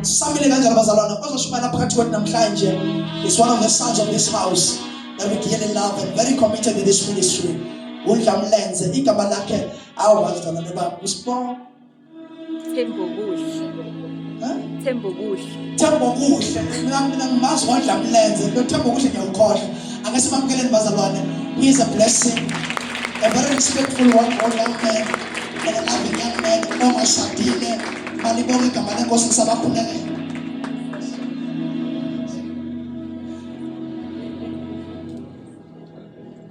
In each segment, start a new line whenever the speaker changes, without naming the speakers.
Samile kanjalo bazalwane, ozoshumayela phakathi kwethu namhlanje is one of the sons of this house that we dearly love and very committed to this ministry. UNdlamlenze igama lakhe awu bazalwane bami uSibongo
Thembokuhle. Thembokuhle.
Thembokuhle. Mina ngimazi ngoDlamlenze. Lo Thembokuhle ngiyawukhohlwa. Ake simamukeleni bazalwane. He is a blessing. A very respectful one, one young man and a loving young man ongashadile. Malibonge igama lenkosi ngisabakhulekela.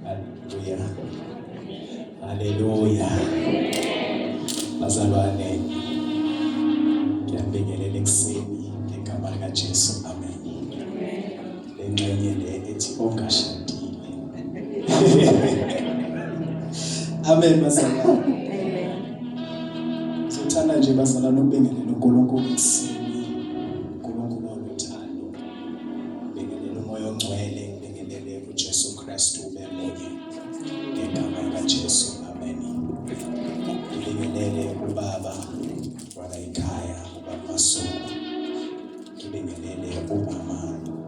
Haleluya. Haleluya. Bazalwane ngiyabingelela ekuseni ngegama likaJesu. Amen. Le ngxenye le ethi ongashadile. Amen bazalwane.
Amen.
Sothanda nje bazalwane ukubingelela uNkulunkulu ekuseni. uNkulunkulu oluthando. Ngibingelela umoya ongcwele, ngibingelele uJesu Kristu ube munye. Ngegama likaJesu, amen. Ngibingelele ubaba wala ekhaya, ubaba Masuku. Ngibingelele umama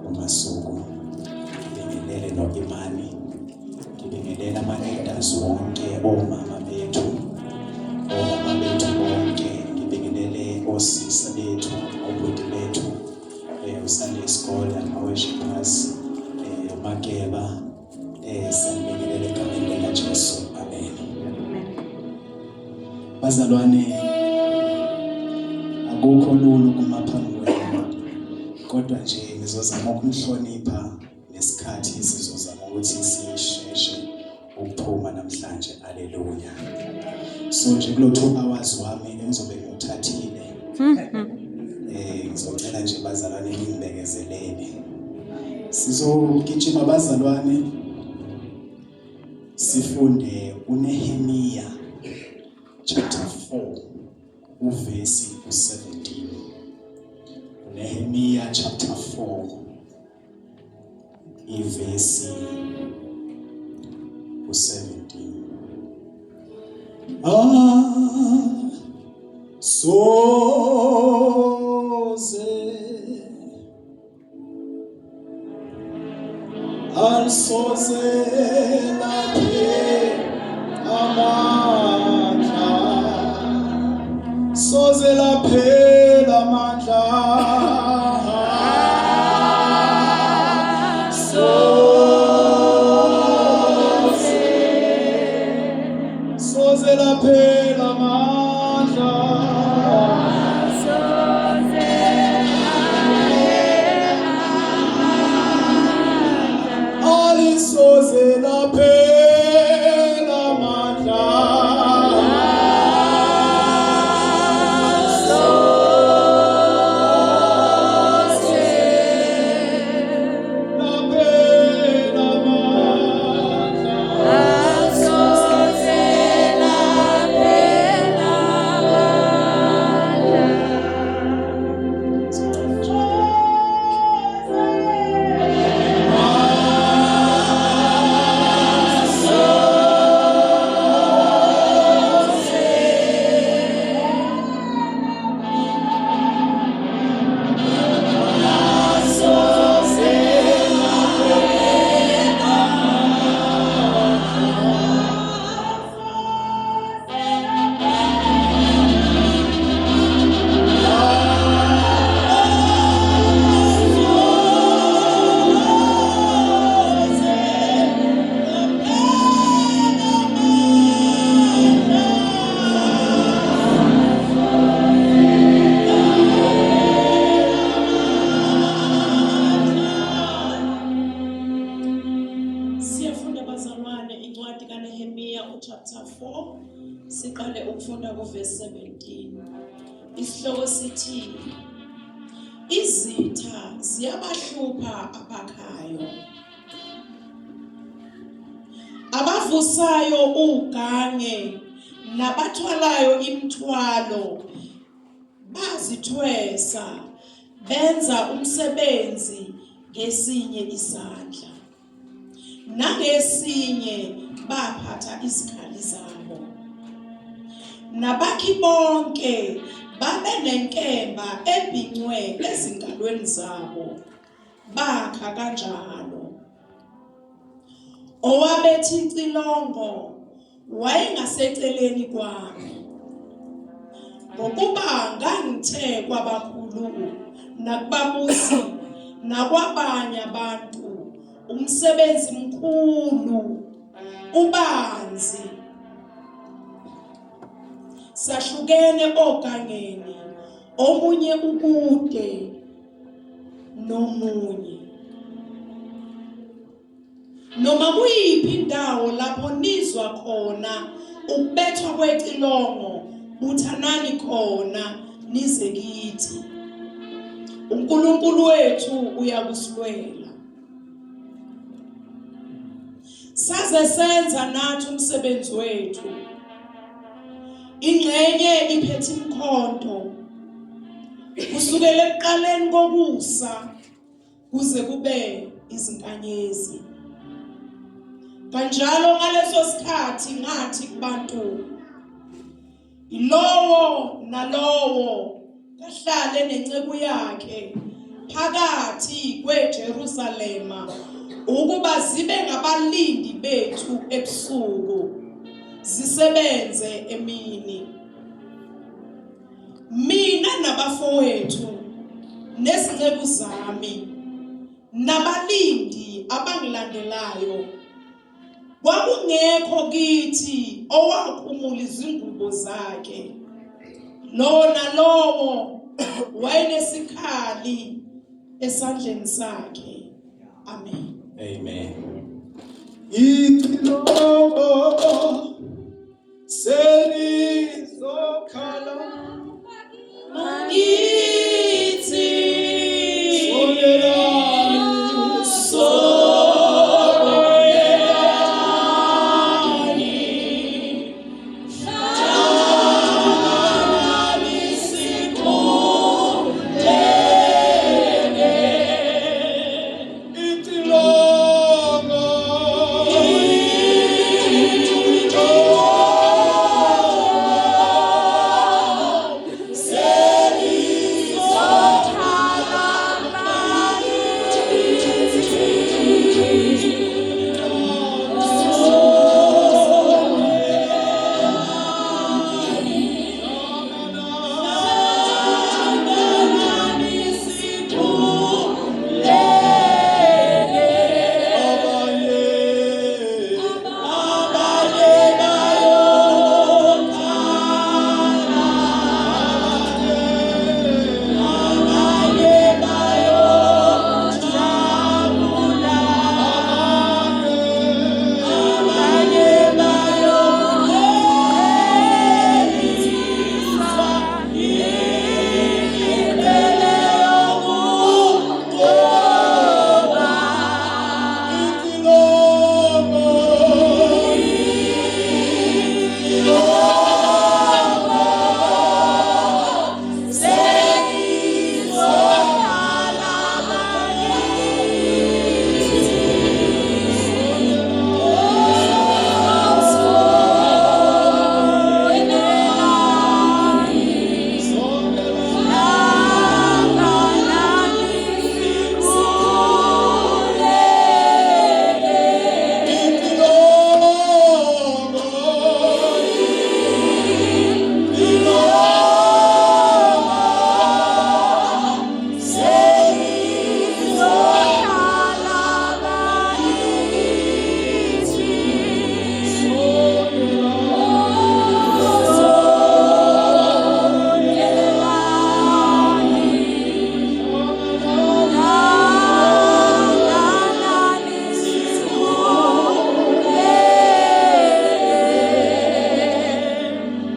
uMasuku. Ngibingelele no-Imani. Ngibingelele ama-elders wonke, omama bethu, obaba bethu bonke. Ngibingelele osisa bethu, obhuti bethu. Sunday school ama-worshipers umakeba sanibingelela egameni likaJesu amen bazalwane akukho lula ukuma phambi kwenu kodwa nje ngizozama ukumhlonipha nesikhathi sizozama ukuthi sisheshe ukuphuma namhlanje aleluya so nje kulo 2 hours wami engizobe ngiwuthathile eh ngizocela nje bazalwane ningibekezelele sizogijima bazalwane sifunde uNehemiya chapter 4 uvesi u17 uNehemiya chapter 4 ivesi u-17 ah soze alisoze laphe amandla soze laphela amandla soze laphela amandla alisoze laphela amandla laphela amandla
Siyafunda bazalwane incwadi kaNehemiya uchapter 4 siqale ukufunda kuverse 17. Isihloko sithi izitha ziyabahlupha abakhayo. Abavusayo ugange nabathwalayo imithwalo bazithwesa benza umsebenzi ngesinye isandla nangesinye baphatha izikhali zabo nabakhi bonke Babenenkemba ebhincwe ezingalweni zabo, bakha kanjalo. Owabethi icilongo wayengaseceleni kwami. Ngokuba ngangithe kwabakhulu nakubabusi nakwabanye abantu umsebenzi mkhulu ubanzi sahlukene ogangeni omunye ukude nomunye noma kuyiphi indawo lapho nizwa khona ukubethwa kwecilongo buthanani khona nize kithi uNkulunkulu wethu uyakusilwela Saze senza nathi umsebenzi wethu. Ingxenye iphethe imkhonto. Kusukela ekuqaleni kokusa kuze kube izinkanyezi. Kanjalo ngaleso sikhathi ngathi kubantu Ilowo nalowo kahlale nenceku yakhe phakathi kweJerusalema ukuba zibe ngabalindi bethu ebusuku zisebenze emini mina nabafowethu nezinceku zami nabalindi abangilandelayo Kwakungekho kithi owakhumula izingubo zakhe. Lowo nalowo wayenesikhali esandleni sakhe. Amen.
Amen. Icilongo selizokhala
Mangithi
sondelani
sondelani hlanganani sikhuleke
Icilongo Abanye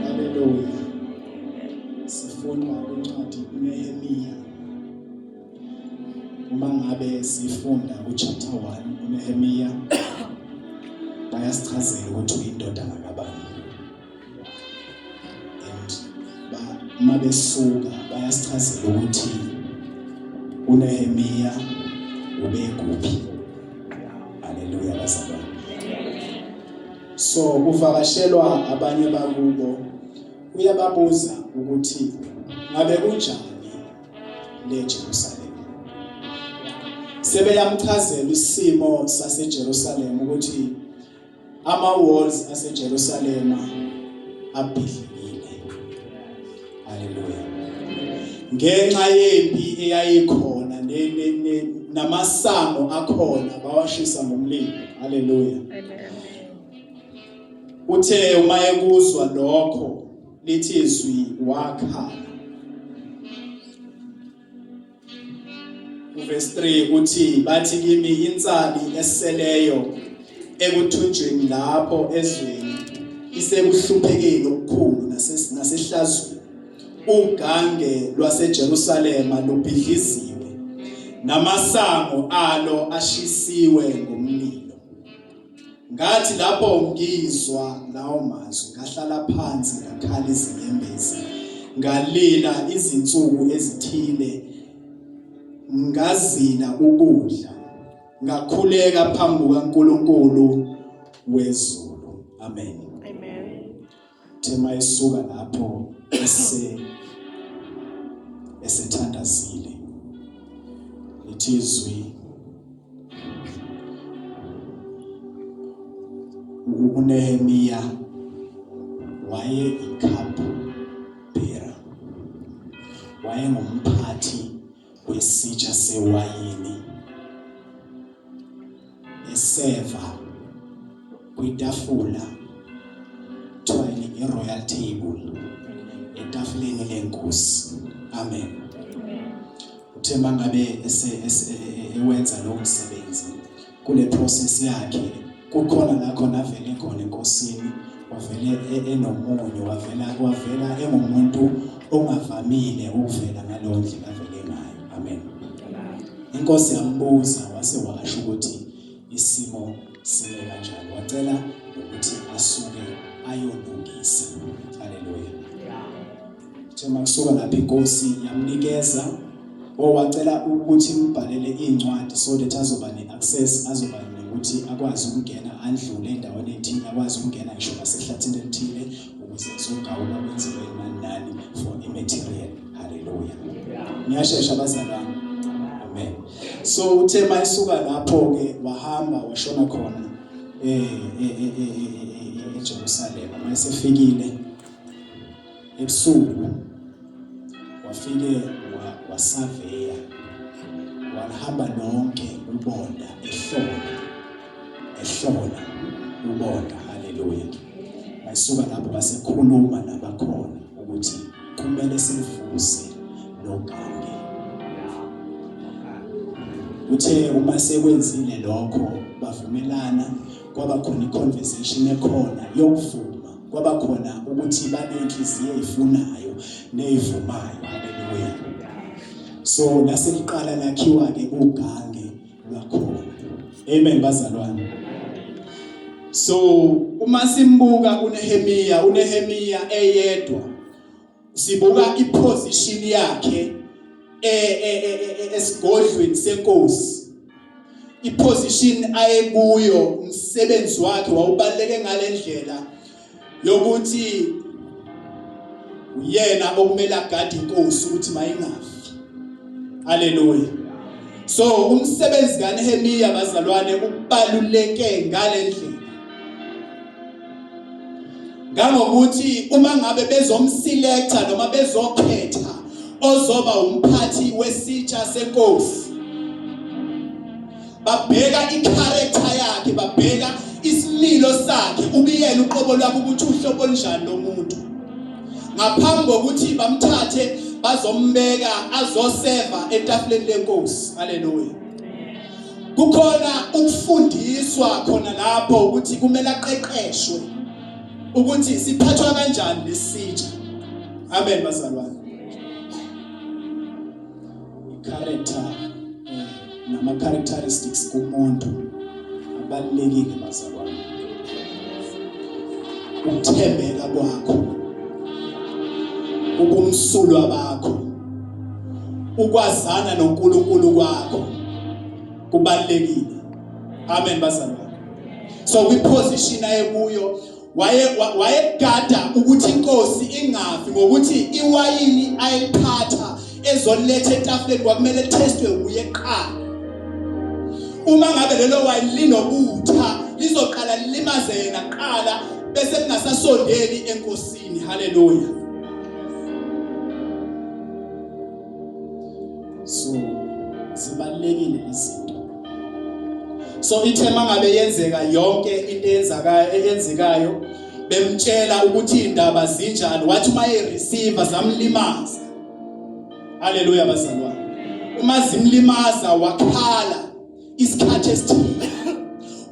Haleluya. Sifunda kwincwadi uNehemiya. Uma ngabe sifunda kuchapter 1 uNehemiya bayasichazela ukuthi uyindodana kabani. And uma besuka bayasichazela ukuthi uNehemiya ubekuphi. Haleluya bazalwane. So kuvakashelwa abanye bakubo uyababuza ukuthi Ngabe kunjani le Jerusalem? Sebeyamchazela isimo saseJerusalem ukuthi ama walls aseJerusalema abhidlikile. Haleluya. Ngenxa yempi eyayikhona namasango akhona bawashisa ngomlilo. Haleluya. Uthe uma ekuzwa lokho lithi izwi wakhala. Uverse 3 uthi bathi kimi insali eseleyo ekuthunjweni lapho ezweni isekuhluphekeni okukhulu nasehlazweni ugange lwaseJerusalema lubhidliziwe namasango alo ashisiwe ngomlilo. Ngathi lapho ngizwa lawo mazwi ngahlala phansi ngakhala izinyembezi ngalila izinsuku ezithile ngazila ukudla ngakhuleka phambi kukaNkulunkulu wezulu. Amen.
Amen.
Thema esuka lapho ese esethandazile lithi izwi uNehemiya waye icup bearer, wayengumphathi wesitsha sewayini eseva kwitafula kuthiwa i-royal table, etafuleni lenkosi. Amen. Uthe mangabe ewenza lowo msebenzi kule process yakhe kukhona la khona avele khona enkosini, wavele enomunyu, wavela engumuntu ongavamile ukuvela ngaleyo ndlela avele ngayo. Amen. Inkosi yambuza wase washo ukuthi isimo sime kanjani, wacela ukuthi asuke ayolungisa. Haleluya. Uthe makusuka lapha inkosi yamnikeza owacela ukuthi imbhalele incwadi so that azoba ne-access, azoba nokuthi akwazi ukungena andlule endaweni ethile, akwazi ukungena ngisho nasehlathini elithile ukuze kuzogawulwa kwenziwe nani nani for i-material. Haleluya. Niyashesha bazalwane. Amen. So uthe mayisuka lapho ke wahamba washona khona eJerusalema. Mayesefikile ebusuku wafike wasaveya walihamba lonke ubonda ehlola ubonda. Haleluya. Mayisuka lapho basekhuluma nabakhona ukuthi kumele silivuse logange. Uthe uma sekwenzile lokho bavumelana, kwaba khona i-conversation ekhona yokuvuma, kwaba khona ukuthi banenhliziyo ezifunayo nezivumayo. Haleluya. So laseliqala lakhiwa ke ugange lwakhona. Amen bazalwane. So uma simbuka uNehemiya, uNehemiya eyedwa, sibuka iposition yakhe esigodlweni senkosi, iposition ayekuyo, umsebenzi wakhe wawubaluleke ngalendlela yokuthi uyena okumele agade inkosi ukuthi mayingafi. Haleluya. So umsebenzi kaNehemiya bazalwane ubaluleke ngalendlela ngangokuthi uma ngabe bezomselecta noma bezokhetha ozoba umphathi wesitsha senkosi, babheka icharacter yakhe, babheka isimilo sakhe, ubiyela uqobo lwakhe ukuthi uhlobo olunjani lomuntu ngaphambi kokuthi bamthathe bazombeka azoseva etafuleni lenkosi. Haleluya. Kukhona ukufundiswa khona lapho ukuthi kumele aqeqeshwe ukuthi siphathwa kanjani lesitsha. Amen bazalwane. I-character nama characteristics kumuntu abalulekile bazalwane. Ukuthembeka kwakho, ubumsulwa bakho, ukwazana noNkulunkulu kwakho kubalulekile. Amen bazalwane. So kwi position ayekuyo Waye wayegada ukuthi inkosi ingafi ngokuthi iwayini ayiphatha ezoletha etafuleni kwakumele testwe uye kuqala. Uma ngabe lelo wayini linobutha lizoqala lilimaze yena kuqala bese kungasasondeli enkosini. Haleluya. So zibalekile izinto. So ithe mangabe yenzeka yonke into eyenzakayo eyenzekayo bemtshela ukuthi indaba zinjani wathi uma ereceiver zamlimaza. Haleluya bazalwane. Uma zimlimaza wakhala isikhathi esithile.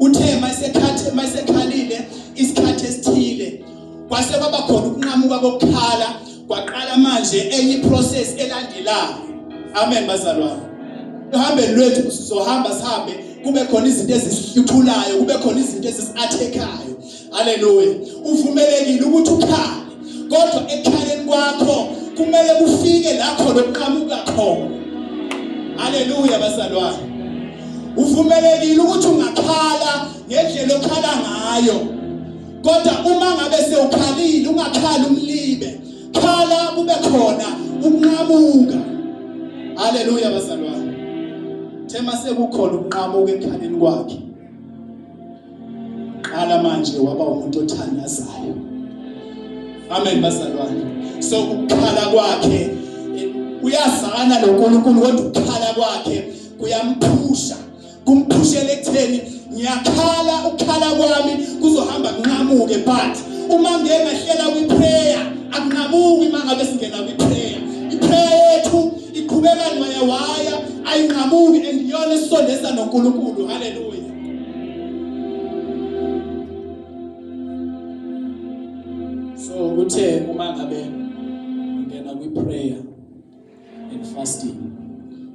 Uthe mayisekhathe mayisekhalile isikhathi esithile kwase kwaba khona ukunqamuka kokukhala kwaqala manje enye iprocess elandelayo. Amen bazalwane. Ehambeni lwethu sizohamba sihambe kube khona izinto ezisihluthulayo kube khona izinto ezisi-attack-ayo. Haleluya. Uvumelekile ukuthi ukhale kodwa ekukhaleni kwakho kumele kufike la khona okuqhamuka khona. Haleluya bazalwane. Uvumelekile ukuthi ungakhala ngendlela okhala ngayo. Kodwa uma ngabe sewukhalile ungakhali umlibe. Khala kube khona ukunqamuka. Haleluya bazalwane. Thema sekukhona ukunqamuka ekukhaleni kwakhe. Qala manje waba umuntu othandazayo. Amen bazalwane. So ukukhala kwakhe uyazana noNkulunkulu kodwa ukukhala kwakhe kuyamphusha kumphushela ekutheni ngiyakhala ukukhala kwami kuzohamba kunqamuke but uma ngeke ngahlela kwi-prayer akunqamuki uma ngabe singena kwi-prayer i-prayer yethu iqhubeka nwaya waya ayinqamuki and iyona esisondeza noNkulunkulu haleluya So kuthe uma ngabe ngena kwi prayer and fasting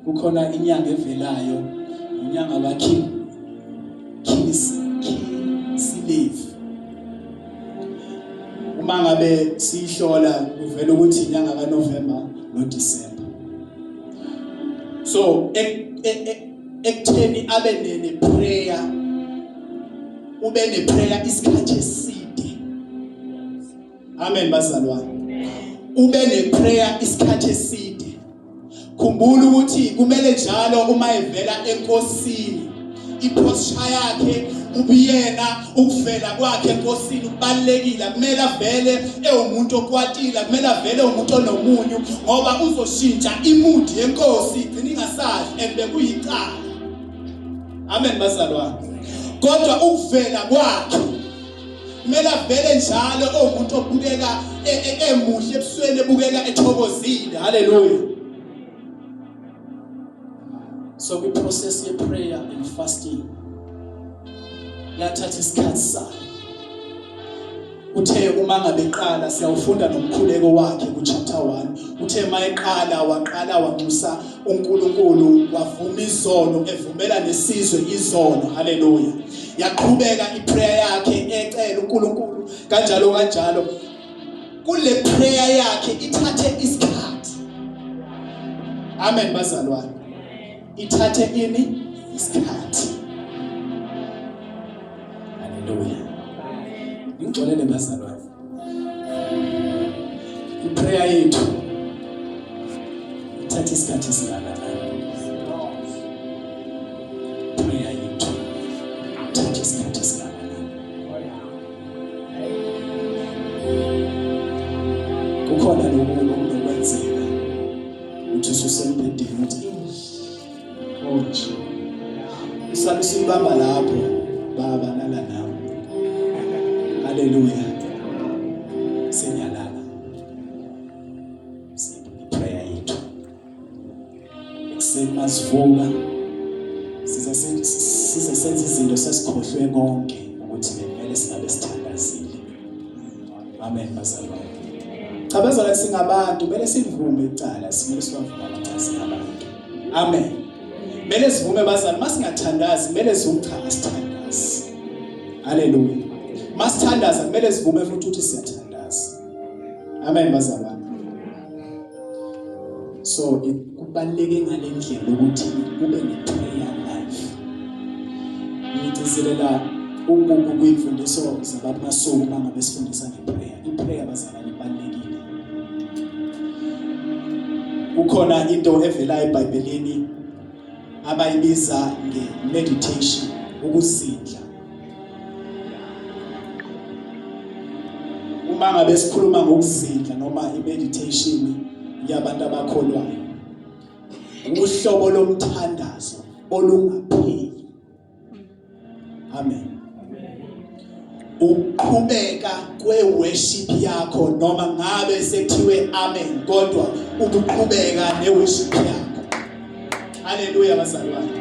kukhona inyanga evelayo inyanga ka King Kisilevi uma ngabe siyihlola kuvela ukuthi inyanga ka November no December so ekutheni abe nene prayer ube ne prayer isikhathi eside amen bazalwane ube ne prayer isikhathi eside khumbula ukuthi kumele njalo uma evela enkosini iposture yakhe ubuyena ukuvela kwakhe enkosini kubalekile kumele avele ewumuntu okwatile kumele avele umuntu onomunyu ngoba uzoshintsha imood yenkosi igcina ingasadli and bekuyicala amen bazalwane kodwa ukuvela kwakhe kumele avele njalo owumuntu obukeka e, e, emuhle ebusweni ebukeka ethokozile haleluya so kwi process ye prayer and fasting yathatha isikhathi sayo uthe uma ngabe eqala siyawufunda nomkhuleko wakhe ku chapter 1 uthe mayeqala waqala wanxusa uNkulunkulu wavuma izono evumela nesizwe izono haleluya yaqhubeka iprayer yakhe ecela uNkulunkulu kanjalo kanjalo kule prayer yakhe ithathe isikhathi amen bazalwane ithathe ini isikhathi haleluya ngixolele bazalwane iprayer yethu ithatha isikhathi esingakanani prayer yethu ithatha isikhathi esingakanani kukhona lokhu okunokwenzeka uthi ususembhedeni uthi konje usale usuyibamba lapho baba lala nawe haleluya sengiyalala prayer yethu ekuseni masivuka size size senze izinto sesikhohlwe konke ukuthi bekumele singabe sithandazile amen bazalwane cha bazalwane singabantu kumele sivume icala simele siwavume amacala singabantu amen kumele sivume bazalwane masingathandazi kumele sivume cha asithandazi haleluya masithandaza kumele sivume futhi ukuthi siyathandaza amen bazalwane so kubaluleke ngale ndlela ukuthi ube ne-prayer life ngigcizelela Kuyimfundiso zabamasuku uma ngabe sifundisa ngeprayer. Iprayer bazalwane ibalulekile. Kukhona into evela eBhayibhelini abayibiza nge-meditation, ukuzindla. Uma ngabe sikhuluma ngokuzindla noma i-meditation yabantu abakholwayo, uhlobo lomthandazo olungapheli. Amen. Ukuqhubeka kwe-worship yakho noma ngabe sekuthiwe amen kodwa ukuqhubeka ne-worship yakho. Haleluya bazalwane.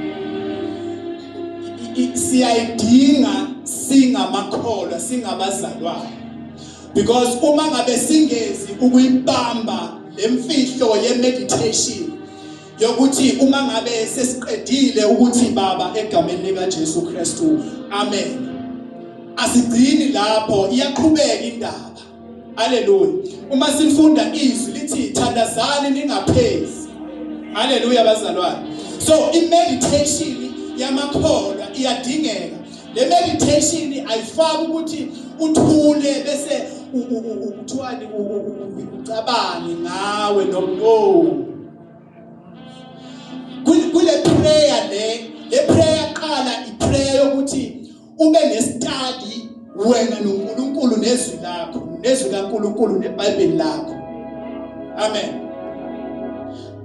Siyayidinga singamakholwa singabazalwane. Because uma ngabe singezi ukuyibamba lemfihlo ye-meditation yokuthi uma ngabe sesiqedile ukuthi baba egameni lika Jesu Kristu amen asigcini lapho iyaqhubeka indaba haleluya uma sifunda izwi lithi thandazani ningaphezi haleluya bazalwane so i meditation yamakholwa iyadingeka le meditation ayifaki ukuthi uthule bese kuthiwani ucabange ngawe no no kule prayer le le prayer qala iprayer yokuthi ube nestudy wena noNkulunkulu nezwi lakho nezwi kaNkulunkulu neBhayibheli lakho amen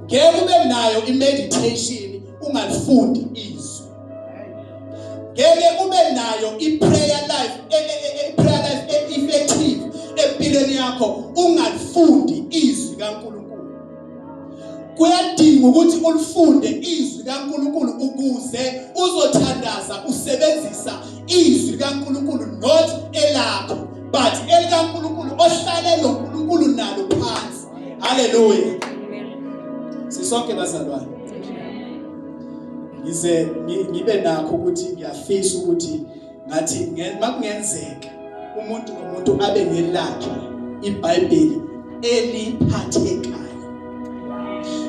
ngeke ube nayo imeditation ungalifundi izwi ngeke ube nayo i-prayer life i-prayer life e-effective empilweni yakho ungalifundi izwi kaNkulunkulu Kuyadinga ukuthi ulifunde izwi kaNkulunkulu ukuze uzothandaza usebenzisa izwi kaNkulunkulu not elakho but elikaNkulunkulu ohlale noNkulunkulu nalo phansi. Haleluya. Sisonke bazalwane. Ngize ngibe nakho ukuthi ngiyafisa ukuthi ngathi makungenzeka umuntu nomuntu abe nelakhe iBhayibheli eliphathekayo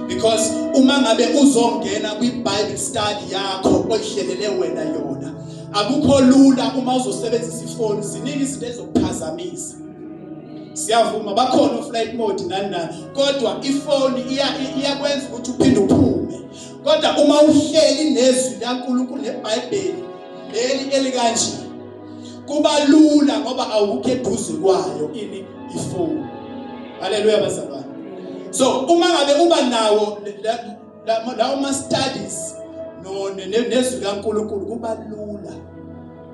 because uma ngabe uzongena kwi-Bible study yakho oyihlelele wena yona akukho lula uma uzosebenzisa ifoni ziningi izinto ezokuphazamisa siyavuma bakhona oflight mode nani nani kodwa ifoni iyakwenza ukuthi uphinde uphume kodwa uma uhleli nezwi likaNkulunkulu neBhayibheli leli elikanje kuba lula ngoba awukho eduze kwayo ini ifoni haleluya bazalwane so uma ngabe uba nawo lawo ma studies no nezwi kaNkuluNkulu kuba lula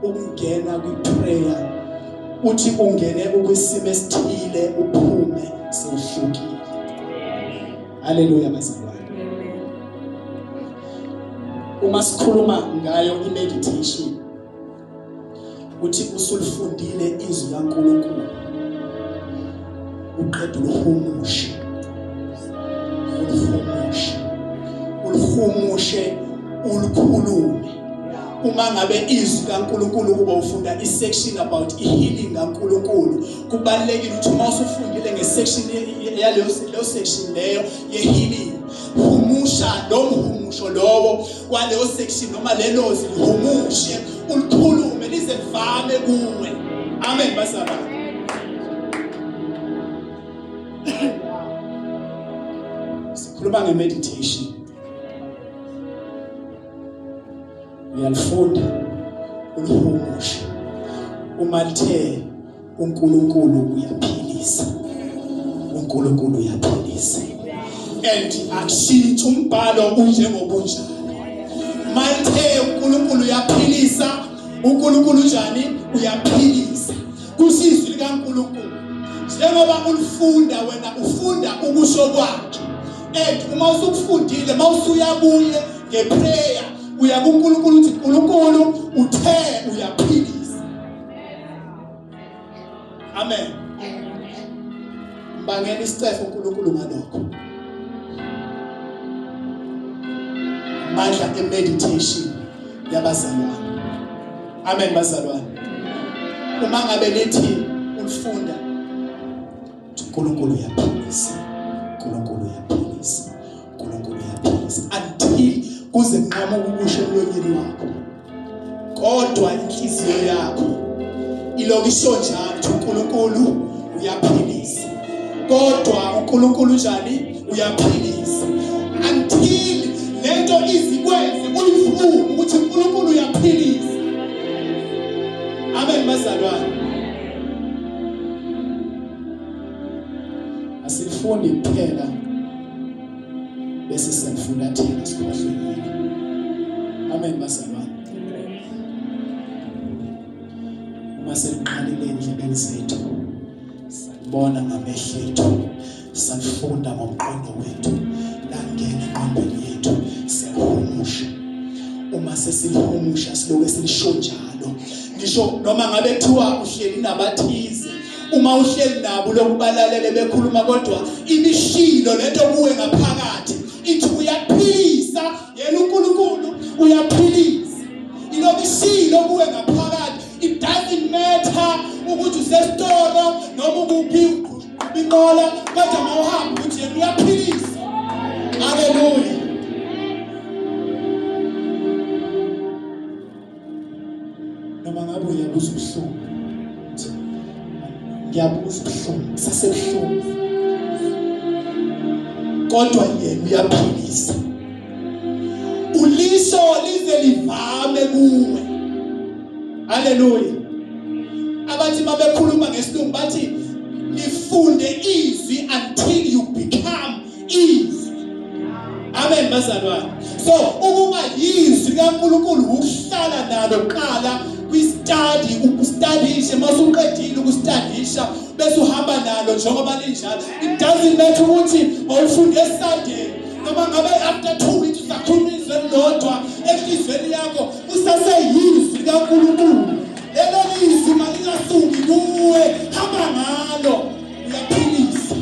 ukungena kwi prayer uthi ungene ukwisimo esithile uphume sewuhlukile haleluya bazalwane uma sikhuluma ngayo i-meditation uthi usulifundile izwi kaNkulunkulu uqeda ulihumushe ulihumushe ulihumushe ulikhulume uma ngabe izwi kaNkulunkulu kuba ufunda i-section about i-healing kaNkulunkulu kubalulekile ukuthi uma usufundile nge-section yaleyo leyo section leyo ye-healing humusha lo mhumusho lowo waleyo section noma lelo zwi lihumushe ulikhulume lize livame kuwe amen bazalwane sikhuluma nge-meditation uyalifunda ulihumushe uma lithe uNkulunkulu uyaphilisa uNkulunkulu uyaphilisa and akushintshi umbhalo unjengobunjalo malithe uNkulunkulu uyaphilisa uNkulunkulu unjani uyaphilisa kusho izwi likaNkulunkulu njengoba ulifunda wena ufunda ukusho kwakhe and uma usukufundile mawusuya kuye ngeprayer uya kuNkulunkulu uthi uNkulunkulu uthe uyaphilisa amen mbangela isicefe uNkulunkulu ngalokho amandla emeditation yabazalwane amen bazalwane uma ngabe lithi ulifunda uNkulunkulu uyaphilisa uNkulunkulu uyaphilisa uNkulunkulu uyaphilisa until kuze kunqamuke ukusho emlonyeni wakho. Kodwa inhliziyo yakho ilokhu isho njalo ukuthi uNkulunkulu uyaphilisa. Kodwa uNkulunkulu njani? Uyaphilisa. Until lento izikwenze uyivume ukuthi uNkulunkulu uyaphilisa. Amen bazalwane. Asifundi kuphela bese siyafulathela sikhohlwe yini. Amen bazalwane. Uma seliqalile endlebeni zethu salibona ngamehlo ethu salifunda ngomqondo wethu langena engqondweni yethu siyahumusha uma sesihumusha siloke silisho njalo ngisho noma ngabe kuthiwa uhleli nabathize uma uhleli nabo lokubalalele bekhuluma kodwa ibishilo lento kuwe ngaphakathi ithi uyaphilisa yena uNkulunkulu uyaphilisa ilokishilo kuwe ngaphakathi it doesn't matter ukuthi usesitolo noma ukuphi uqhuba inqola kodwa mawuhamba ukuthi yena uyaphilisa haleluya noma ngabe uyabuza ubuhlungu ngiyabuza ubuhlungu sasebuhlungu kodwa yena uyaphilisa uliso lize livame kuwe haleluya abathi mabekhuluma ngesilungu bathi lifunde izwi until you become izwi amen bazalwane so ukuba yizwi likaNkulunkulu ukuhlala nalo qala kwistudy ukustadishe masuqedile ukustadisha bese uhamba nalo njengoba linjalo it doesn't matter ukuthi awufunde Sunday noma ngabe after 2 weeks usakhuluma izwi elilodwa enhlizweni yakho kusaseyizwi likaNkulunkulu lelo lizwi malingasuki kuwe hamba ngalo uyaphilisa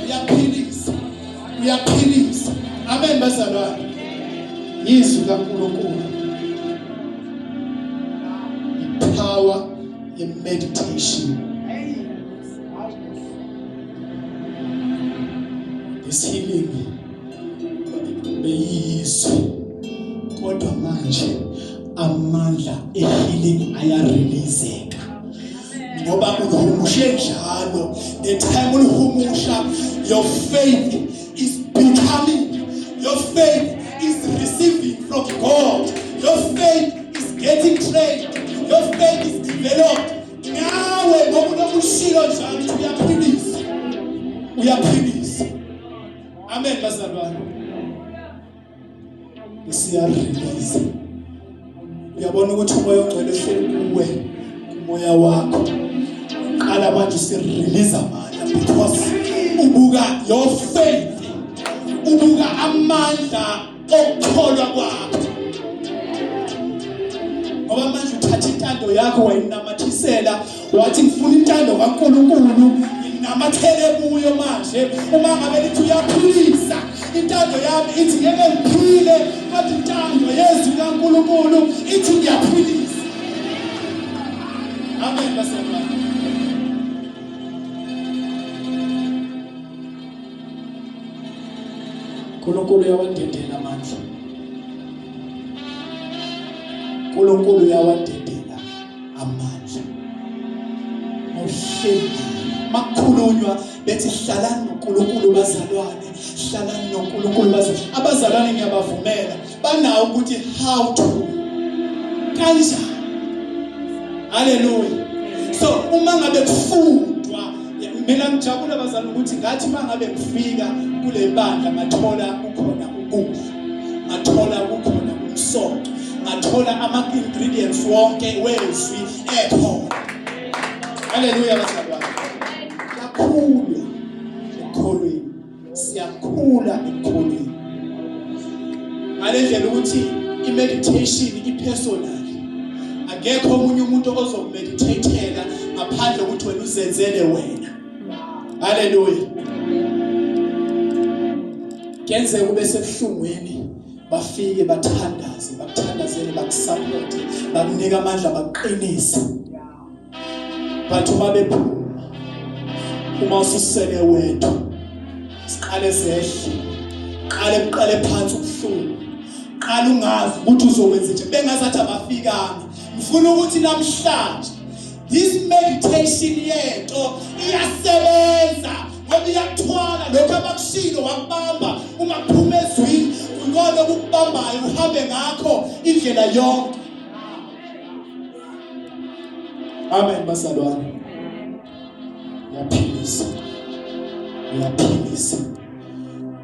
uyaphilisa uyaphilisa amen bazalwane izwi kaNkulunkulu ipower ye meditation this healing beyizwi kodwa manje amandla ehealing ayareleaseka ngoba ulihumushe njalo the time ulihumusha your faith is becoming your faith is receiving from God your faith is getting trained your faith is developed nawe ngoba unokushilo njalo ukuthi uyaphilisa uyaphilisa amen bazalwane isiyarelease uyabona ukuthi umoya ongcwele uhleli kuwe umoya wakho qala manje usirelease amandla because ubuka your faith ubuka amandla okukholwa kwakho ngoba manje uthatha intando yakho wayinamathisela wathi ngifuna intando kaNkuluNkulu nginamathele kuyo manje uma ngabe lithi uyaphilisa intando yami ithi ngeke ngiphile kodwa intando yezwi kaNkuluNkulu ithi ngiyaphilisa amen bazalwane uNkulunkulu uyawadedela amandla uNkulunkulu uyawadedela amandla mawuhleli makukhulunywa bethi hlalani noNkulunkulu bazalwane hlalani noNkulunkulu bazalwane abazalwane ngiyabavumela banawo ukuthi how to kanjani haleluya so uma ngabe kufundwa mina ngijabula bazalwane ukuthi ngathi uma ngabe ngifika kule bandla ngathola kukhona ukudla ngathola kukhona umsoco ngathola ama-ingredients wonke wezwi ekhona haleluya bazalwane kakhulu ekukholweni siyakhula ekukholweni ngale ndlela ukuthi i-meditation i-personal akekho omunye umuntu ozokumeditatela ngaphandle ukuthi wena uzenzele wena haleluya kuyenzeka ube sebuhlungwini bafike bathandaze bakuthandazele bakusupporte bakunika amandla bakuqinise but uma bephuma uma ususele wedwa siqale zehle qale kuqale phansi ubuhlungu
Uqala ungazi ukuthi uzokwenza nje bengazathi abafikanga. Ngifuna ukuthi namhlanje this meditation yento iyasebenza ngoba iyakuthwala lokho abakushilo wakubamba uma kuphuma ezwini kuyikona okukubambayo uhambe ngakho indlela yonke. Amen bazalwane. Uyaphilisa. Uyaphilisa.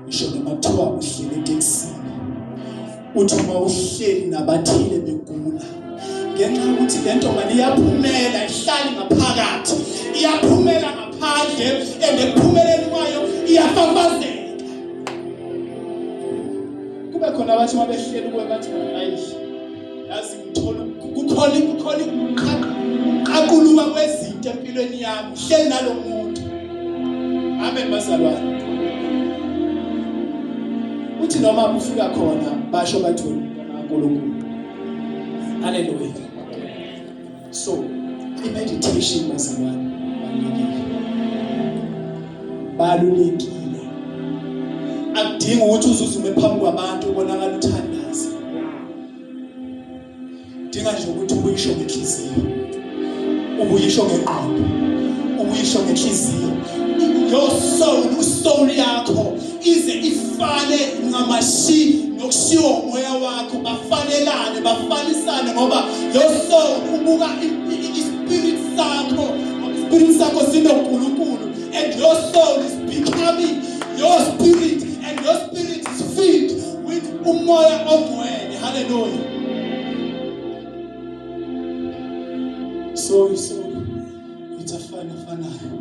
Ngisho noma kuthiwa uhleli etekisini. Uthi uma uhleli nabathile begula ngenxa yokuthi le nto mani iyaphumela ihlali ngaphakathi iyaphumela ngaphandle and ekuphumeleni kwayo iyafafazeka kube khona abathi uma behleli kuwe bathi ayi yazi ngithola kukhona kukhona ukuqaquluka kwezinto empilweni yami uhleli nalo muntu amen bazalwane uthi noma ufika khona basho bathi uNkulunkulu haleluya so i-meditation bazalwane balulekile balulekile akudingi ukuthi uzuzume phambi kwabantu ubonakala uthandaza Dinga nje ukuthi ubuyisho ngenhliziyo. Ubuyisho ngengqondo. Ubuyisho ngenhliziyo. Your soul, usoul yakho ize ifane ncamashi nokushiwo umoya wakho bafanelane bafanisane ngoba your soul ubuka ispirit sakho ngoba ispirit sakho sinoNkulunkulu and your soul is becoming your spirit and your spirit is filled with umoya ongcwele haleluya so so it's afana afanayo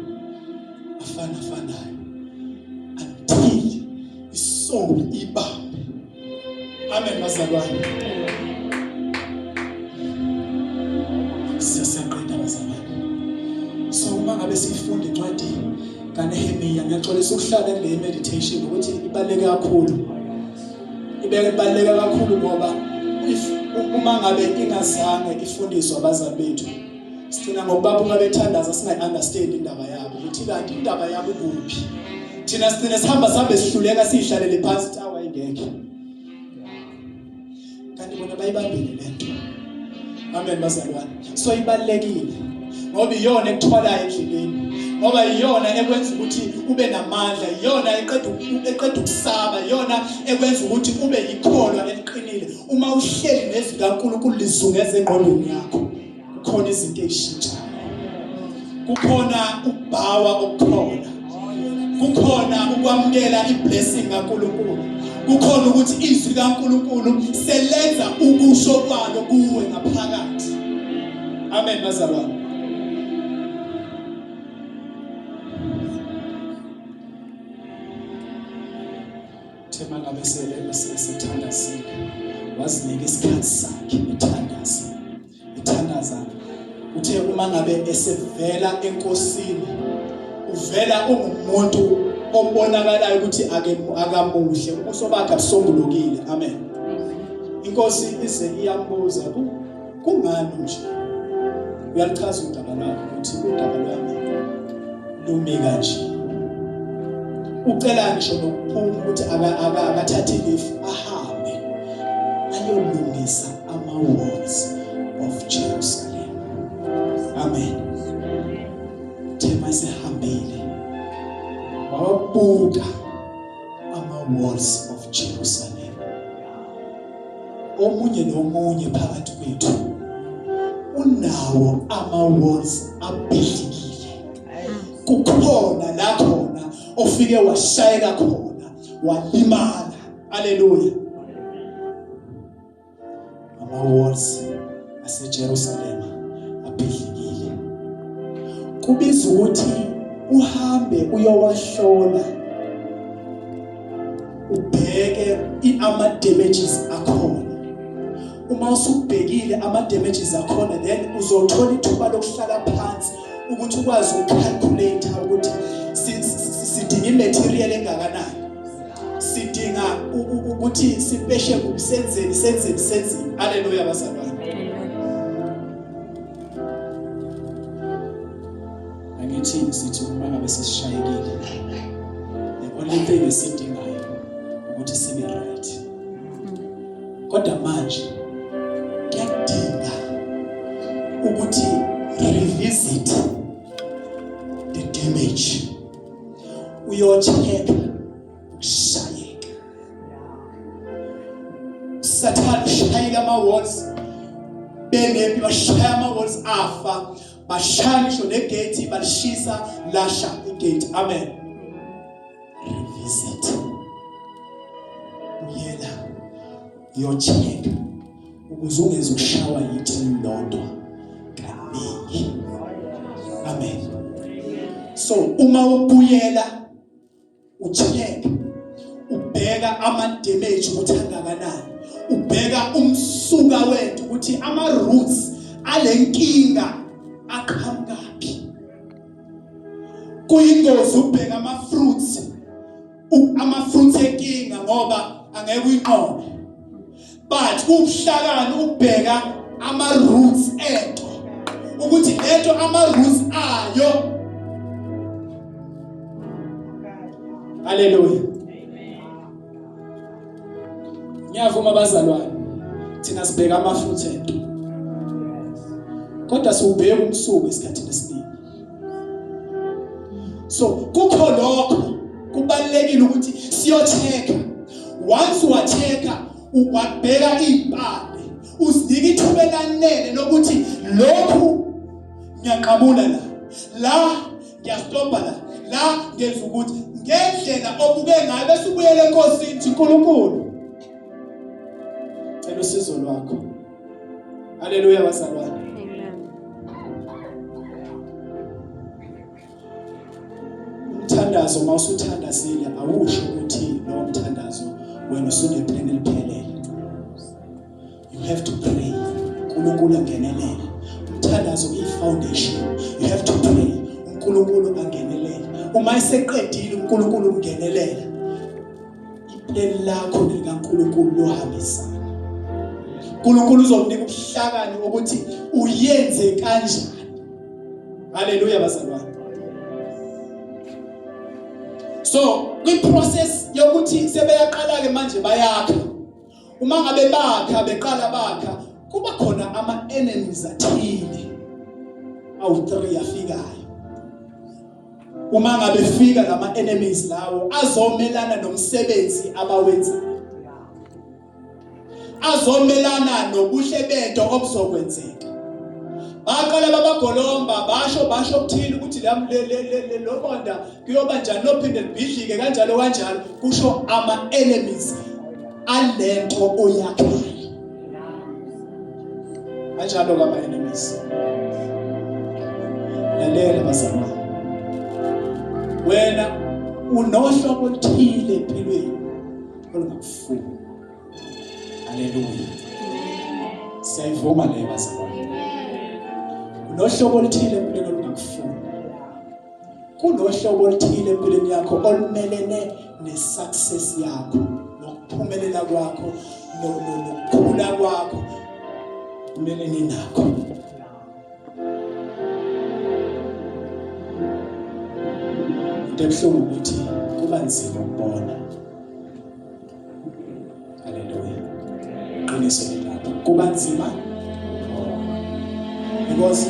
afana afanayo until isoul ibambe amen bazalwane siyaqeda bazalwane so uma ngabe sifunda incwadi kaNehemiya ngiyaxolisa ukuhlala kule meditation ukuthi ibaluleke kakhulu ibeke ibaluleke kakhulu ngoba if uma ngabe ingazange ifundiswe abazali bethu sigcina ngokubabuka bethandaza singayi-understand indaba yabo ukuthi kanti indaba yabo kuphi thina sigcine sihamba sihambe sihluleka siyihlalele phansi ukuthi awa ingekho kanti bona bayibambile lento amen bazalwane so ibalekile ngoba iyona ekuthwalayo endleleni ngoba iyona ekwenza ukuthi ube namandla iyona eqeda eqeda ukusaba iyona ekwenza ukuthi ube yikholwa eliqinile uma uhleli nezwi kaNkulunkulu lizungeza engqondweni yakho kukhona izinto ezishintshayo kukhona ukubawa okukhona kukhona ukwamukela iblessing kaNkulunkulu kukhona ukuthi izwi kaNkulunkulu selenza ukusho kwalo kuwe ngaphakathi amen bazalwane Thema ngabe sele sethandazile wazinika isikhathi sakhe ethandaza ethandaza uthe uma ngabe esevela enkosini uvela ungumuntu obonakalayo ukuthi akamuhle ubuso bakhe abusombulukile amen inkosi ize iyambuza kungani nje uyalichaza udaba lwakhe ukuthi udaba lwami lumi kanje ucela ngisho nokuphuma ukuthi akathathe ilifu ahambe ayolungisa ama-walls of Jerusalem amen thema esehambile wawabuka ama-walls of Jerusalem omunye nomunye phakathi kwethu unawo ama-walls abhidlikile kukhona la khona ofike washayeka khona walimala haleluya ama-walls aseJerusalema abhidlikile kubiza ukuthi uhambe uyowahlola ubheke ama damages akhona uma usubhekile ama damages akhona then uzothola ithuba lokuhlala phansi ukuthi ukwazi ukucalculate ukuthi sidinga imaterial engakanani sidinga ukuthi sipeshe senzeni senzeni senzeni haleluya bazalwane angithi sithi uma ngabe sesishayekile the only thing esidingayo ukuthi sibe right. Kodwa manje kuyadinga ukuthi revisit the damage. Uyocheck ukushayeka. Sathane ushayile ama-walls benempi bashaya ama-walls afa bashaya ngisho negate balishisa lasha igate amen revisit uyela uyocheck ukuze ungeze ukushawa yithi lodwa kaningi amen so uma ubuyela ucheck ubheka ama damage ukuthi angakanani ubheka umsuka wethu ukuthi ama roots alenkinga aqhamukaphi kuyingozi ubheka ama fruits ama fruits enkinga ngoba angeke uyinqobe but kubuhlakani ukubheka ama roots ento ukuthi lento ama roots ayo Haleluya Ngiyavuma bazalwane thina sibheka ama fruits ento kodwa siwubheka umsuku esikhathini esiningi so kukho lokho kubalekile ukuthi siyochecka once wachecka wabheka impande uzinika ithuba elanele lokuthi lokhu ngiyaqabula la la ngiyastopha la la ngenza ukuthi ngendlela obuke ngayo bese ubuyele enkosini uthi uNkulunkulu cela usizo lwakho haleluya bazalwane umthandazo uma usuthandazile awusho ukuthi lowo mthandazo wena usunepheni eliphelele you have to pray uNkulunkulu angenelele umthandazo uyi-foundation you have to pray uNkulunkulu angenelele uma eseqedile uNkulunkulu ungenelela ipleni lakho likaNkulunkulu lohambisana uNkulunkulu uzokunika ubuhlakani ukuthi uyenze kanjani Haleluya bazalwane. So kwi process yokuthi sebeyaqala ke manje bayakha. Uma ngabe bakha beqala bakha kuba khona ama enemies athile awu3 afikayo. Uma ngabe fika lama enemies lawo azomelana nomsebenzi abawenzayo. azomelana nobuhle bento obuzokwenzeka baqala babagolomba basho basho okuthile ukuthi lo bonda kuyoba njani lophinde libhidlike kanjalo kanjalo kusho ama enemies alento oyakhayo kanjalo kama enemies lalela bazalwane wena unohlobo oluthile empilweni olungakufuni Haleluya. Siyayivuma leyo bazalwane. Unohlobo oluthile empilweni olungakufuni. Kunohlobo oluthile empilweni yakho olumelene ne-success yakho, nokuphumelela kwakho, nokukhula kwakho. Umelene nakho. Into ebuhlungu ukuthi kuba nzima ukubona. Haleluya. Qiniso lilapho. Kuba nzima because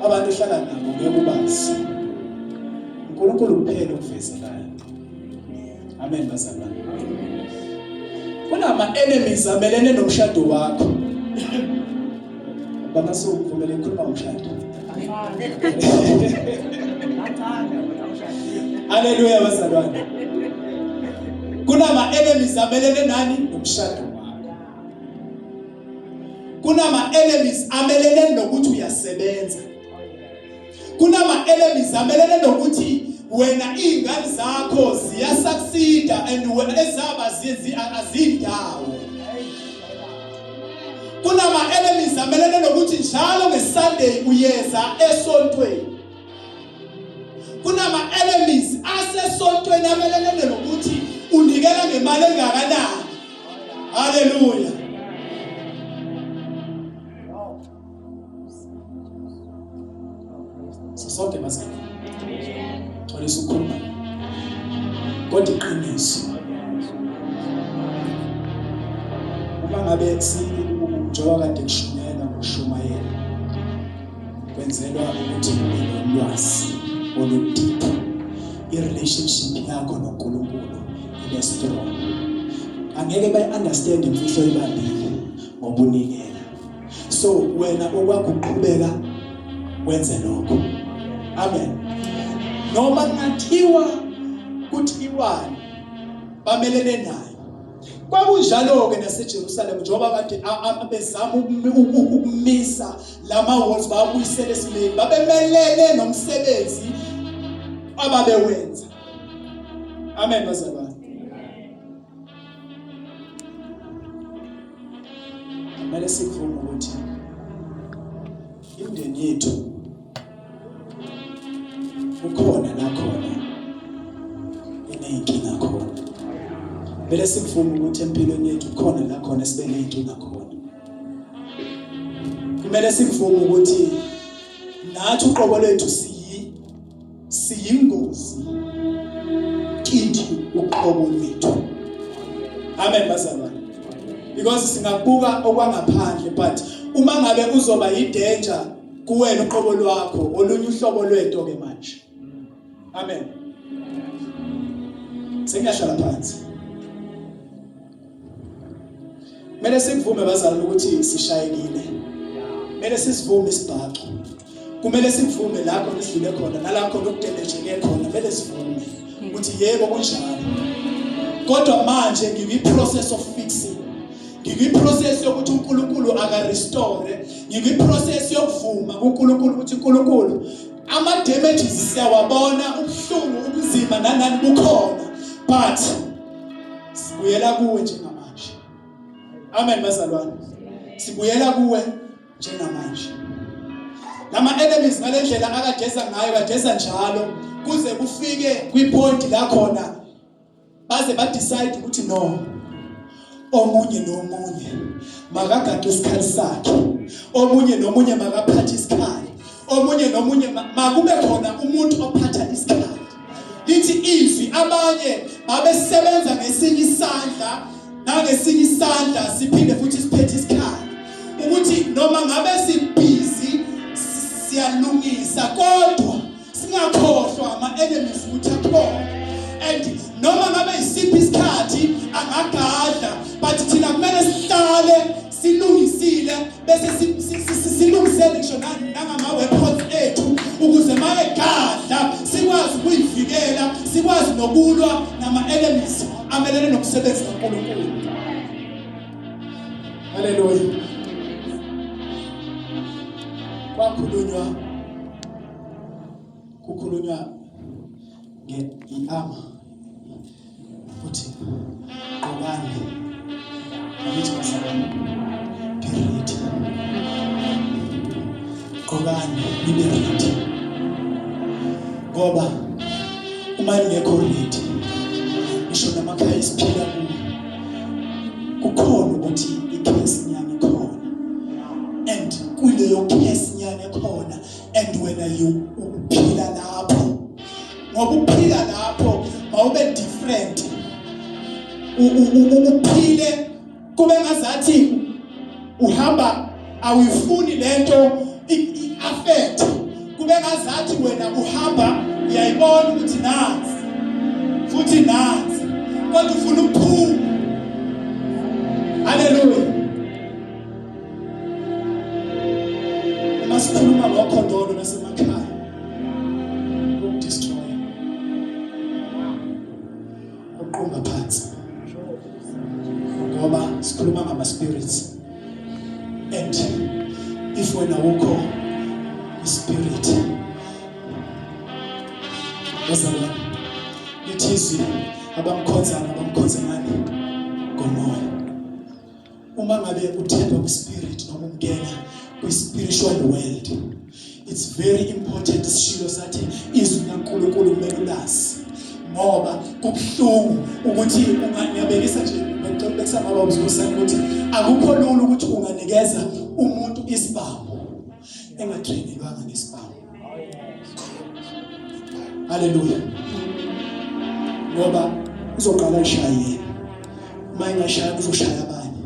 abantu ohlala nabo ngeke ubazi. uNkulunkulu kuphela okuvezelayo. Amen bazalwane. Kunama enemies amelene nomshado wakho. Baba sokuvumela ukukhuluma ngomshado. Haleluya bazalwane. Kunama enemies amelene nani nomshado wakho. Kunama enemies amelene nokuthi uyasebenza. Kunama enemies amelene nokuthi wena izingane zakho ziyasucceed and wena ezaba azindawo. Kunama enemies amelene nokuthi njalo ngeSunday uyeza esontweni. Kunama enemies asesontweni amelene nokuthi unikela ngemali engakanani. Haleluya. Sisonke bazalwane. Xolisa ukukhuluma. Kodwa iqiniso. ngabe njengoba kade kushunyayelwa ngokushumayela kwenzelwa ukuthi ube nolwazi oludeep, i-relationship yakho noNkulunkulu ibe strong. Angeke bayi-understand imfihlo ibambile ngoba unikela. So wena okwakho uqhubeka wenze lokho. Amen. Noma kungathiwa kuthiwani bamelene naye. Kwakunjalo-ke naseJerusalema njengoba kade bezama ukumisa lama walls bawabuyisele esimeni, babemelene nomsebenzi ababewenza. Amen bazalwane. Kumele sikuvume ukuthi imindeni yethu ukhona la khona ineyinkinga khona. Kumele sikuvume ukuthi empilweni yethu khona la khona sibe neyinkinga khona. Kumele sikuvume ukuthi nathi uqobo lwethu siyi siyingozi kithi uqobo lwethu. Amen bazalwane. Because singabuka okwangaphandle but uma ngabe uzoba yi-danger kuwena uqobo lwakho olunye uhlobo lwento ke manje. Amen. Sengiyahlala phansi. Kumele sikuvume bazalwane ukuthi sishayekile. Kumele sisivume isibhaxu. Kumele sikuvume la khona sidlule khona nala khona okudemejeke khona kumele sivume ukuthi yebo kunjalo. Kodwa manje ngikwi process of fixing. Ngikwi process yokuthi uNkulunkulu aka restore. Ngikwi process yokuvuma kuNkulunkulu ukuthi uNkulunkulu ama damages siyawabona, ubuhlungu, ubunzima nanani bukhona but sibuyela kuwe njengamanje. Amen bazalwane. Sibuyela kuwe njengamanje. Lama enemies ngalendlela akadeza ngayo kadeza njalo kuze kufike kwipoint la khona baze ba decide ukuthi no omunye nomunye makagade isikhali sakhe, omunye nomunye makaphathe isikhali, omunye nomunye makube khona umuntu ophatha isikhali. Lithi izwi abanye babesebenza ngesinye isandla nangesinye isandla siphinde futhi siphethe isikhali, ukuthi noma ngabe sibhizi siyalungisa kodwa singakhohlwa ama-enemies ukuthi akhona and noma ngabe isiphi isikhathi angagadla but thina kumele sihlale silungisile bese silungisele ngisho nangama-weapons ethu ukuze mayegadla sikwazi ukuyivikela sikwazi nokulwa nama-enemies amelene nomsebenzi kaNkulunkulu. Haleluya. Kwakhulunywa kukhulunywa nge-ama uthi gqokani angithi bazalwane be ready, gqokani nibe ready ngoba uma ningekho ready ngisho namakhaya esiphila kuwo kukhona ukuthi ikhesi nyana ikhona and kuleyo khesi nyana ekhona and wena you uphila lapho ngoba uphila lapho mawube different uphile kube ngazathi uhamba awuyifuni lento i-affect kube ngazathi wena uhamba uyayibona ukuthi nansi futhi nansi kodwa ufuna ukuphuma. Haleluya. Uma sikhuluma ngokhondolo nasemakhaya ukudestroy uqonga phansi ngoba sikhuluma ngama spirits and if wena ukho spirit bazalwane lithi izwi abamkhonzana abamkhonze ngani ngomoya. Uma ngabe uthemba kwi-spirit noma ungena kwi-spiritual world, it's very important. Isishilo sathi izwi likaNkulunkulu kumele ulazi ngoba kubuhlungu ukuthi unganyabekisa nje ngicela baba uzikhosana ukuthi akukho lula ukuthi unganikeza umuntu isibhamu engatrainelwanga ngesibhamu. Haleluya. Ngoba uzoqala ishaye yena, uma engashaya uzoshaya abanye.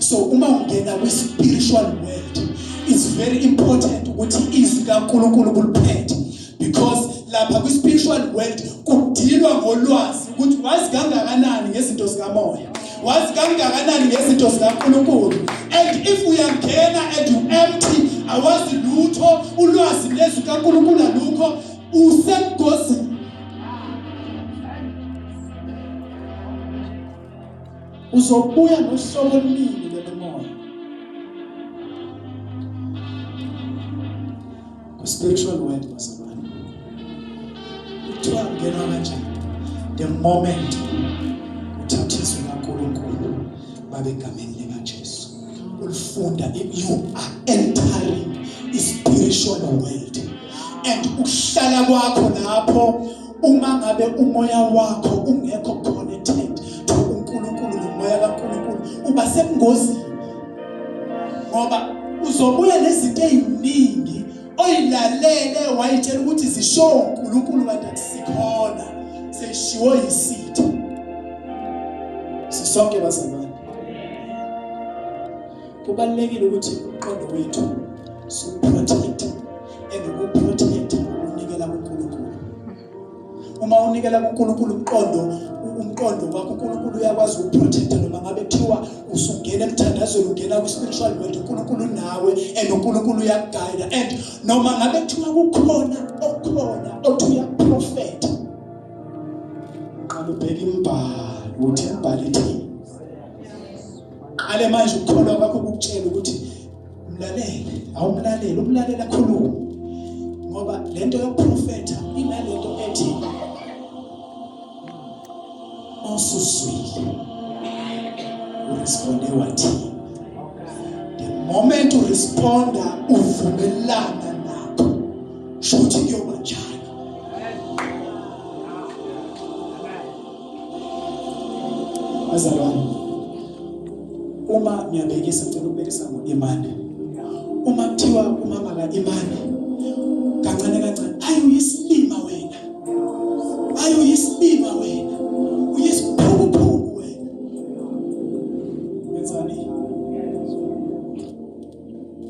So uma ungena kwi spiritual world, it's very important ukuthi izwi kaNkulunkulu kuliphethe, because lapha kwi spiritual world kudilwa ngolwazi ukuthi wazi kangakanani ngezinto zikamoya, wazi kangakanani ngezinto zikaNkulunkulu. And if uyangena and you empty, awazi lutho, ulwazi lezwi kaNkulunkulu alukho, usengozini. Uzobuya nohlobo oluningi lwemimoya ku-spiritual world, bazalwane. Kuthiwa kungenwa kanjani? The moment uthatha izwi kaNkulunkulu babe egameni likaJesu, ulifunda, you are entering i-spiritual world. And ukuhlala kwakho lapho, uma ngabe umoya wakho ungekho connected to uNkulunkulu nomoya kaNkulunkulu, uba sebungozini, ngoba uzobuya nezinto eziningi oyilalele wayitshela ukuthi zisho uNkulunkulu, kanti akusikhona, seshiwo yisitha. Sisonke bazalwane, kubalulekile ukuthi umqondo wethu siwuprotect, and ukuprotect ukunikela kuNkulunkulu. Uma unikela kuNkulunkulu umqondo wakho, uNkulunkulu uyakwazi ukuprotecta. Noma ngabe kuthiwa usungena emthandazweni, ungena kwi-spiritual world, uNkulunkulu nawe and uNkulunkulu uyakuguide. And noma ngabe kuthiwa kukhona okhona othi uyaprofetha, qala ubheke imibhalo ukuthi imibhalo ithini. Qale manje ukukholwa kwakho kukutshela ukuthi mlalele, awumlalele, umlalele akhulume, ngoba lento yokuprofetha inalento ethi mawusuzwile uresponde wathini. The moment uresponda uvumelana nakho, sho ukuthi kuyoba njalo. Bazalwane, uma ngiyabekisa, ngicela ukubekisa ngo-Imani. Uma kuthiwa umama ka-Imani kancane kancane, ayi uyisilima wena, ayi uyisilima wena, uyisiphukuphuku wena, wenzani?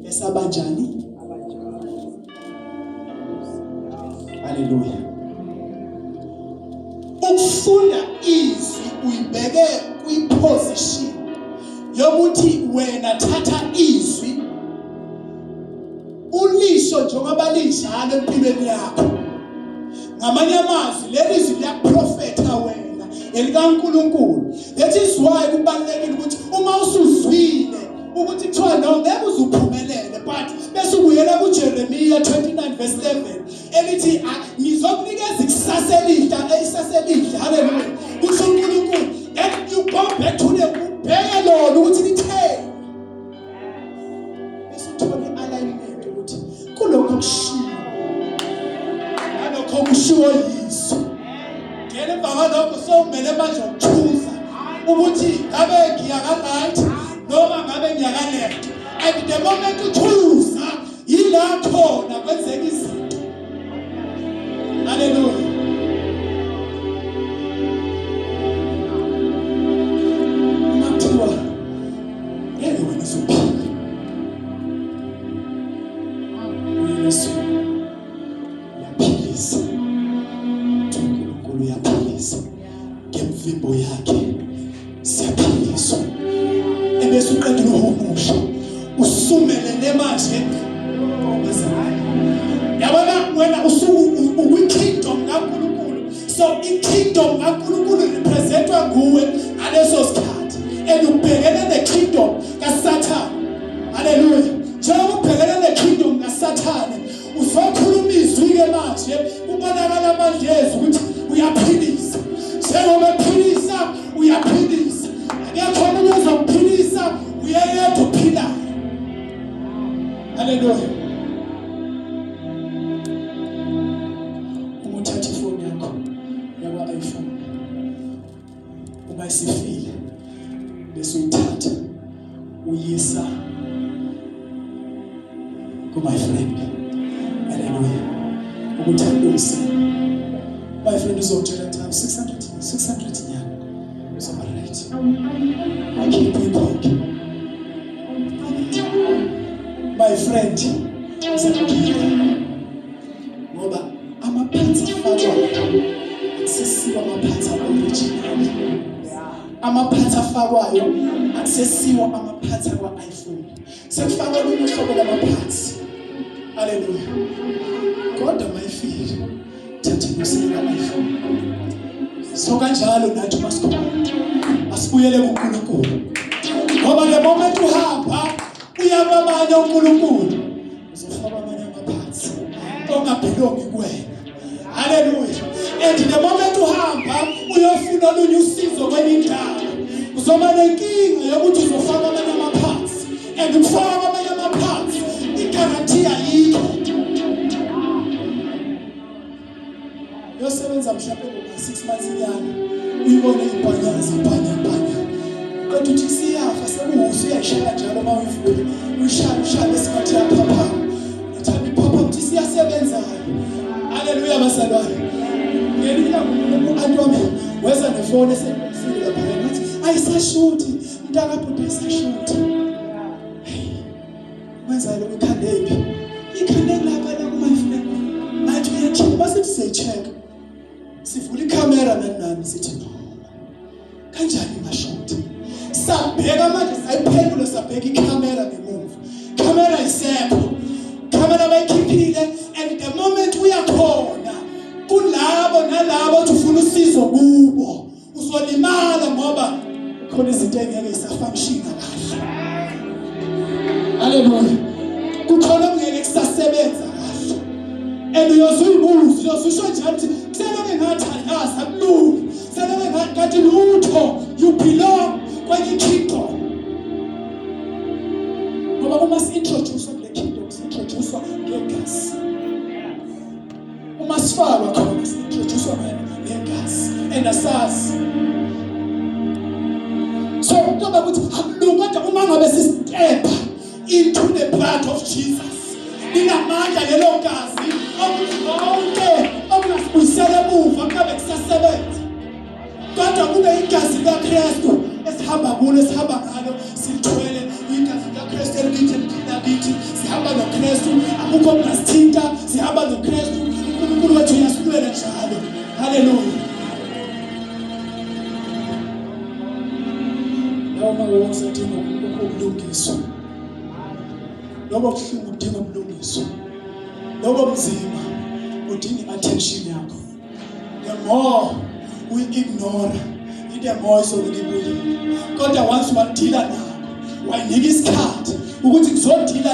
Esabanjani? Haleluya. Ukufunda izwi uyibeke kwiposition yokuthi wena thatha izwi ulisho njengoba linjalo empilweni yakho. Ngamanye amazwi, leli zwi liyaprofetha wena, elikaNkulunkulu. That is why kubalulekile ukuthi uma usuzwile ukuthi kuthiwa no, ngeke uze uphumelele, but bese ubuyela kuJeremiya 29 verse 11 elithi, ngizokunikeza ikusasa elihle, ikusasa elihle, haleluya, kusho uNkulunkulu. Then you go back to the ubheke lona ukuthi litheni, bese uthola i-alignment ukuthi kulokho kushiwo nalokho kushiwo yiso. Ngene emva kwalokho sewumele manje ukuchuza ukuthi ngabe ngiya ka-right noma ngabe ngiya ka-left. And the moment uchuza, yila khona kwenzeka izinto. Haleluya. Uma kuthiwa ngeke wena uzophila, uYesu uyaphilisa, uNkulunkulu uyaphilisa, ngemvimbo yakhe siyaphiliswa. Ebese uqeda ukuhumusha, usumelene manje, yabona wena ukwi-kingdom kaNkulunkulu. So i-kingdom kaNkulunkulu representwa nguwe ngaleso sikhathi, and ubhekene ne-kingdom kaSathane. Haleluya. Njengoba ubhekene ne-kingdom kaSathane, uzokhuluma izwi-ke manje, kubonakala amandla ezwi ukuthi uyaphilisa. Njengoba ephilisa, uyaphilisa, akekho omunye ozomphilisa, uyeyedwa ophilayo. Haleluya. Uma uthatha ifoni yakho yakwa-iPhone, uma isifile, bese uyithatha uyisa ku-my friend, haleluya, ukuthi alungise, my friend uzokutshela ukuthi 600 600 nyana uzoba right, akhiphe ikhokhe. My friend, sekuphila ngoba amaphansi afakwayo akusesiwo amaphansi original. Amaphansi afakwayo akusesiwo amaphansi akwa-iPhone, sekufakwa olunye uhlobo lwamaphansi. Haleluya! Kodwa mayifika thatha ikusile ka-iPhone. So kanjalo nathi uma sikhona asibuyele kuNkulunkulu, ngoba the moment uhamba uya kwabanye uNkulunkulu uzofaka amanye amaphansi ongabhilongi kuwena. Haleluya! And the moment uhamba uyofuna olunye usizo kwenye indawo, uzoba nenkinga yokuthi uzofaka amanye amaphansi, and ukufaka kwamanye amaphansi igaranti ayikho. Yosebenza mhlawumbe ngoma 6 months inyanga, uyibone ibhanyaza bhanya bhanya, kodwa uthi siyafa sekuwusu, uyayishaya njalo uma uyivula, uyishaya ushaya besingathi yaphaphama, uthanda iphapha ukuthi siyasebenzayo. Haleluya bazalwane. Ngelinye ilanga u-anti wami weza nefoni eseyilungisile lapha, ngathi ayisashuthi mntakabhuti, ayisashuthi. Wenza lokhu ikhande phi? Ikhande lapha la kuma friend. Ngathi uyacheck, basithi siyacheck. Sivula ikhamera nani nani, sithi no. Kanjani ngashuthi? Sabheka manje, sayiphendula, sabheka ikhamera ngemuva. Camera isekho. Camera bayikhiphile, and the moment uyakhona kulabo nalabo othi ufuna usizo kubo, uzolimala ngoba khona izinto engeke isafunctiona kahle. Haleluya! Kukhona okungeke kusasebenza kahle, and uyoze uyibuze, uyoze usho njalo ukuthi kuseloke ngathandaza kulungi, seloke ngathi lutho. You belong kwenye kingdom, ngoba uma si-introduce kule kingdom, si-introduce ngegazi. Uma sifakwa khona, si-introduce ngegazi, and asazi. So kuba ukuthi akulungi, kodwa uma ngabe sistepha into the blood of Jesus, linamandla lelo gazi okuthi konke okungasibuyisela emuva kungabe kusasebenza, kodwa kube igazi likaKristu esihamba kulo, esihamba ngalo, silithwele igazi likaKristu elikithi, eliphila kithi. Sihamba noKristu, akukho okungasithinta. Sihamba noKristu, uNkulunkulu wethu uyasilwela njalo. Haleluya! Lawo mawonse adinga ukulungiswa, lobo buhlungu budinga ubulungiswa, lobo mzima udinga i-attention yakho. The more uyi-ignore, the more izobe ibuyile. Kodwa once wadila nakho, wayinika isikhathi ukuthi kuzodila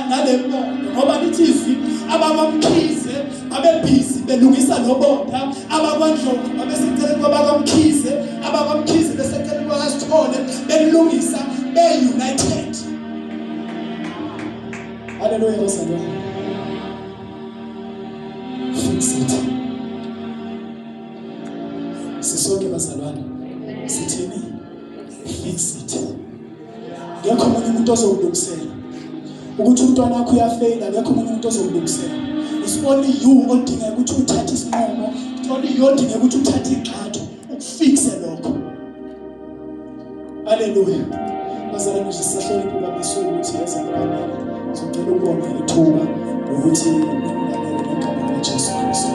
nale mbondo, ngoba lithi izwi abakwaMkhize babebhizi belungisa lo bonda, abakwaNdlovu babeseceleni kwabakwamkhize, abakwaMkhize beseceleni kwakaSithole, belungisa be-united. Haleluya bazalwane! Fix it. Sisonke bazalwane, sithini? Fix it. Ngekho omunye umuntu ozokulungisela ukuthi umntwana wakho uyafeyila, akekho omunye umuntu ozokulungisela. It's only you odingeka ukuthi uthathe isinqumo, it's only you odingeka ukuthi uthathe igxathu ukufixe lokho. Haleluya bazalwane! Nje sisahlonipha ubabasuku ukuthi eze ngibamele, ngizocela ukubonga ithuba nokuthi nimlalele ngegama likaJesu Kristu.